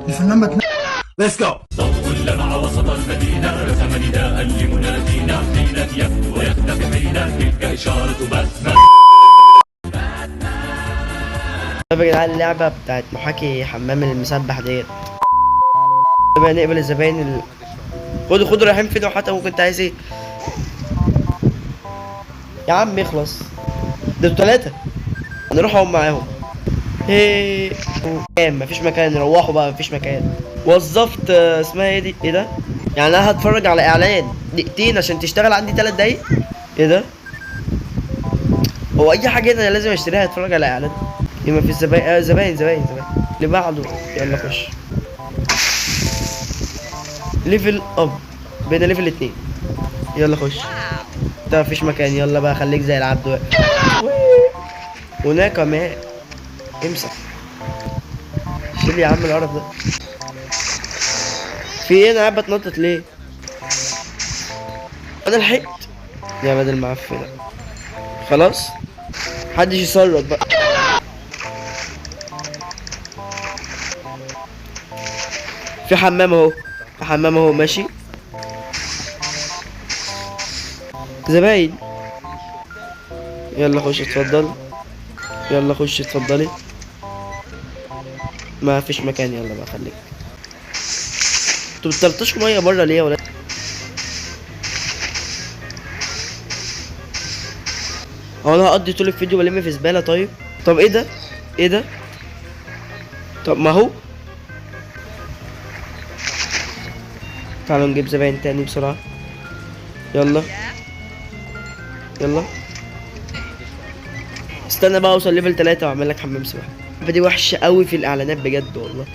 الفنان ما Let's go. ضوء لمع وسط المدينة، رسم نداء لمنادينا، حين يبدو ويختفي حين، تلك إشارة باتمان. طب يا جدعان، اللعبة بتاعت محاكي حمام المسبح ديت بقى، نقبل الزباين خدوا خدوا، رايحين فين؟ وحتى ممكن انت عايز ايه يا عم؟ اخلص، ده 3 نروح اقوم معاهم. هي كام؟ مفيش مكان، روحوا بقى، مفيش مكان. وظفت اسمها ايه دي؟ ايه ده؟ يعني انا هتفرج على اعلان دقيقتين عشان تشتغل عندي 3 دقايق؟ ايه ده؟ هو اي حاجة انا لازم اشتريها اتفرج على اعلان؟ يبقى في زباين، زباين زباين زباين اللي بعده. يلا خش، level up، بقينا level 2. يلا خش. ده مفيش مكان، يلا بقى خليك زي العبد واقف. هناك ماء، امسك، شيل يا عم القرف ده. في ايه؟ انا قاعد بتنطط ليه؟ انا لحقت يا بدل المعفنة. خلاص محدش يصرف بقى. في حمام اهو، في حمام اهو، ماشي. زباين، يلا خش اتفضل، يلا خش اتفضلي. ما فيش مكان، يلا بقى خليك. انتوا بتطرطشوا مية بره ليه يا ولاد؟ هو انا هقضي طول الفيديو بلم في زبالة؟ طيب طب ايه ده؟ ايه ده؟ طب ما هو تعالوا نجيب زباين تاني بسرعة. يلا يلا، استنى بقى اوصل level 3 واعمل لك حمام سباحة. دي وحشة قوي في الاعلانات بجد والله.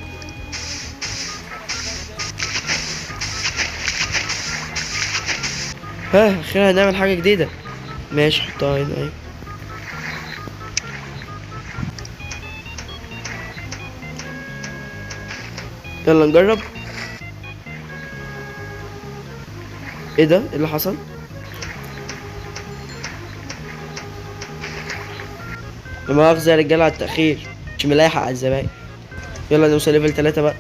ها اخيرا هنعمل حاجة جديدة. ماشي، حطها هنا اهي. يلا نجرب. ايه ده؟ ايه اللي حصل؟ لا مؤاخذة يا رجالة على التأخير، مش ملاحق على الزباين. يلا نوصل level 3 بقى.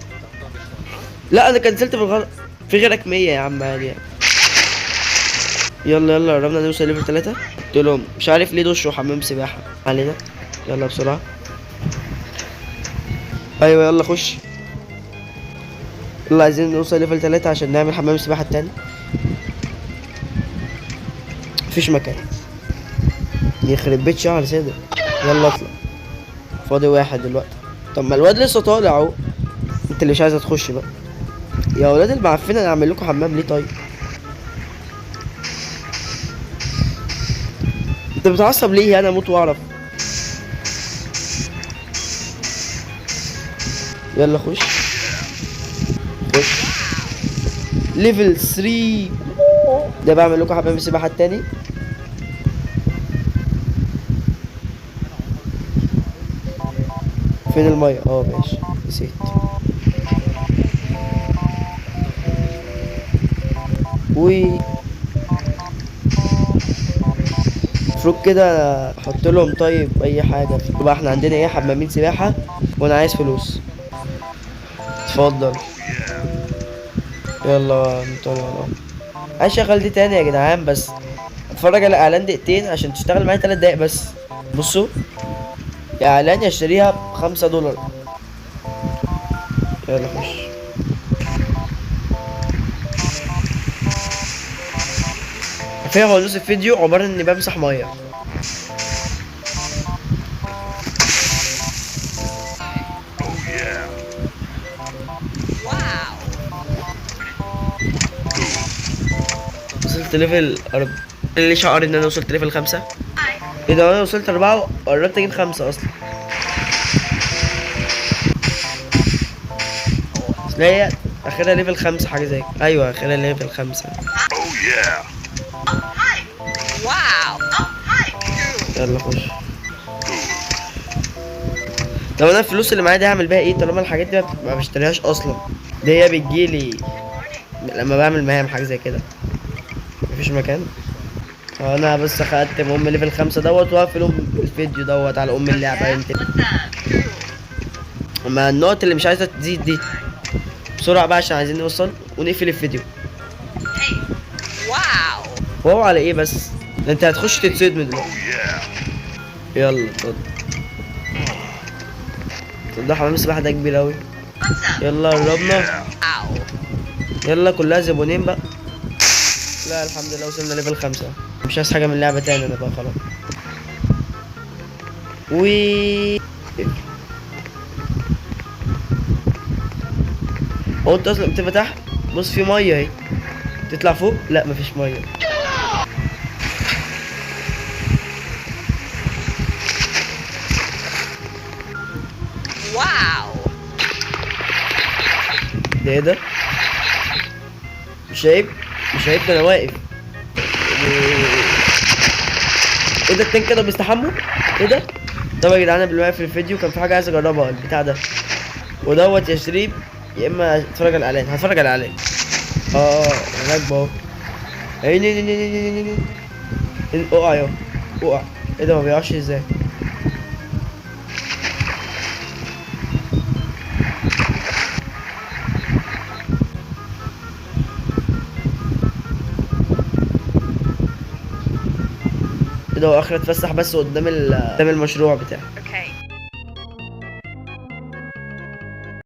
لا انا كنسلت بالغلط، في غيرك 100 يا عم عادي يعني. يلا يلا قربنا نوصل level 3. قلت لهم مش عارف ليه دش وحمام سباحة علينا. يلا بسرعة. ايوه يلا خش. يلا عايزين نوصل level 3 عشان نعمل حمام سباحة التاني. مفيش مكان، يخرب بيت شعر سيدة. يلا اطلع، فاضي واحد دلوقتي. طب ما الواد لسه طالع اهو، انت اللي مش عايزه تخش بقى يا ولاد المعفنه. انا اعمل لكم حمام ليه طيب؟ انت بتعصب ليه؟ انا اموت واعرف. يلا خش خش، level 3. ده بعمل لكم حمام السباحة التاني. فين المية؟ ماشي نسيت. وي المفروض كده احط لهم طيب اي حاجة. يبقى احنا عندنا ايه؟ حمامين سباحة، وانا عايز فلوس. اتفضل. يلا نطلع. عايز اشغل دي تاني يا جدعان، بس اتفرج على اعلان دقيقتين عشان تشتغل معايا 3 دقايق بس. بصوا اعلان يشتريها بخمسة دولار. يلا خش. فيها هو نص الفيديو عبارة اني بمسح مية. وصلت level 4. اللي شعر ان انا وصلت level 5. ايه ده؟ انا وصلت 4 وقربت اجيب 5 اصلا. بس هي اخرها level 5 حاجة زي كده. ايوه اخرها level 5. يلا خش. طب انا الفلوس اللي معايا دي هعمل بيها ايه طالما الحاجات دي ما بشتريهاش اصلا؟ دي هي بتجيلي لما بعمل مهام حاجة زي كده. مفيش مكان. انا بس خدت ام level 5 دوت واقفل ام الفيديو دوت على ام اللعبة. انت ما النقط اللي مش عايزه تزيد دي. بسرعة بقى عشان عايزين نوصل ونقفل الفيديو. Wow. wow على ايه بس؟ ده انت هتخش تتصدم دلوقتي. يلا اتفضل. ده حمام السباحة ده كبير اوي. يلا قربنا. يلا كلها زبونين بقى. لا الحمد لله وصلنا level 5. مش عايز حاجة من اللعبة تاني انا بقى خلاص. و هو انت اصلا بتبقى تحت؟ بص في مية اهي. تطلع فوق؟ لا مفيش مية. واو. ده ايه ده؟ مش عيب، مش عيب، ده انا واقف. ايه ده؟ التاني كده بيستحموا؟ ايه ده؟ طب يا جدعان قبل ما اقفل الفيديو كان في حاجة عايز اجربها، البتاع ده ودوت يا شريف، يا اما اتفرج على الاعلان. هتفرج على الاعلان. هناك اهو. عيني، عيني، عيني، عيني، عيني، عيني. اقع يا اقع. ايه ده ما بيقعش ازاي؟ ايه ده؟ هو اخر اتفسح بس قدام قدام المشروع بتاعي.